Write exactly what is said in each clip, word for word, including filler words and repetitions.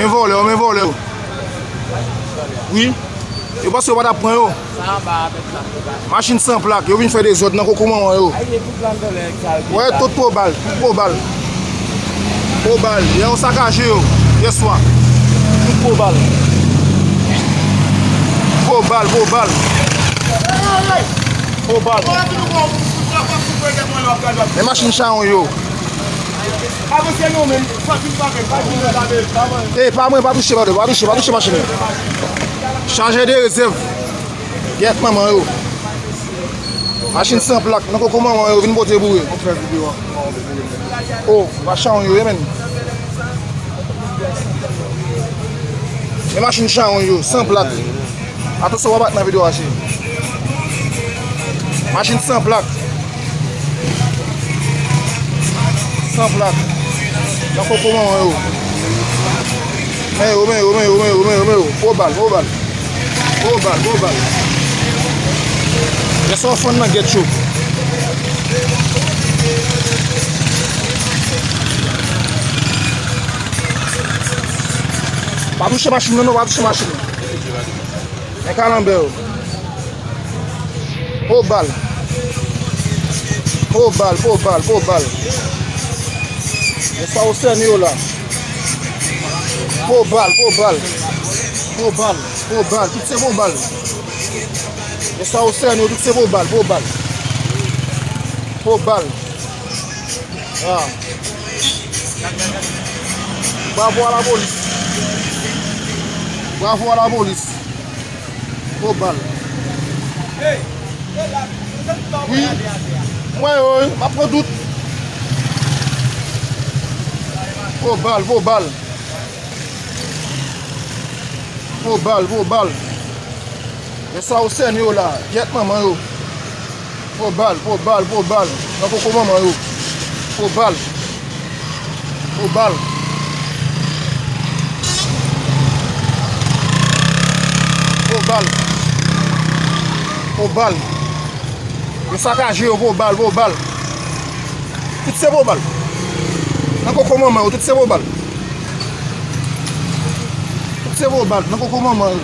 Men vòlè yo, men vòlè yo. Wi. Yo panse yo pa t ap pran yo. Machin san plak, yo vin fè dezòd nan koko manman yo. Wè, tout po bal, tout po bal. Po bal, yè yo sakaje yo, yèswa. Tout po bal. Po bal, po bal. Po bal. Men machin chawony yo. Avanse non, men. E, pa mwen, pa touche, pa touche, pa touche machin nan. Chaje de rezèv. Gyèt manman yo. Machin san plak, nan koko manman yo, vin pote boure. O, machin yo ye, men. Men machin chawony yo, san plak. Atansyon, w ap bat nan videyo a, cheri. Machin san plak. San plak. Nan koko manman yo. Men yo, men yo, men yo, men yo, men yo, men yo. Gwo bal, gwo bal. Gwo bal, gwo bal. Lè sa w fann nan gèt yo. Pa touche machin nan, non, pa touche machin nan. Men kalanbè yo. Po bal. Po bal, po bal, po bal. Men sa yo sène yo la. Po bal, po bal. Po bal, po bal. Tout se po bal. Men sa yo sène yo, tout se po bal, po bal. Po bal. Ah. Bravo à la police. Bravo à la police. Gwo bal. Wi. Mwen yo, wi. M ap pran tout. Gwo bal, gwo bal. Gwo bal, gwo bal. Men sa yo sène yo la. Gyèt manman yo. Po bal, po bal, po bal. Nan koko manman yo. Po bal. Po bal. Po bal. Po bal. Yo sakaje yo, po bal, po bal. Tout se po bal. Nan koko manman yo, tout se po bal. Tout se po bal, nan koko manman yo.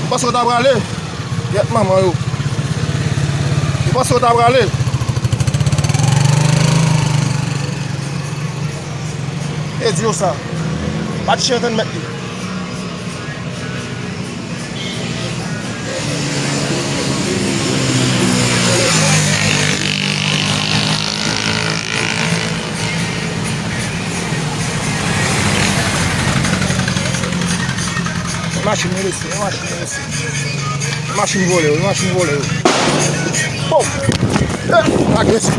Ou panse yo ta prale? Gyèt manman yo. Ou panse yo ta prale? E di yo sa. Pa t chen antann mèt li. Machin yo lese, machin yo lese. Machin vòlè yo, machin vòlè yo. Bon. Eh, agresif.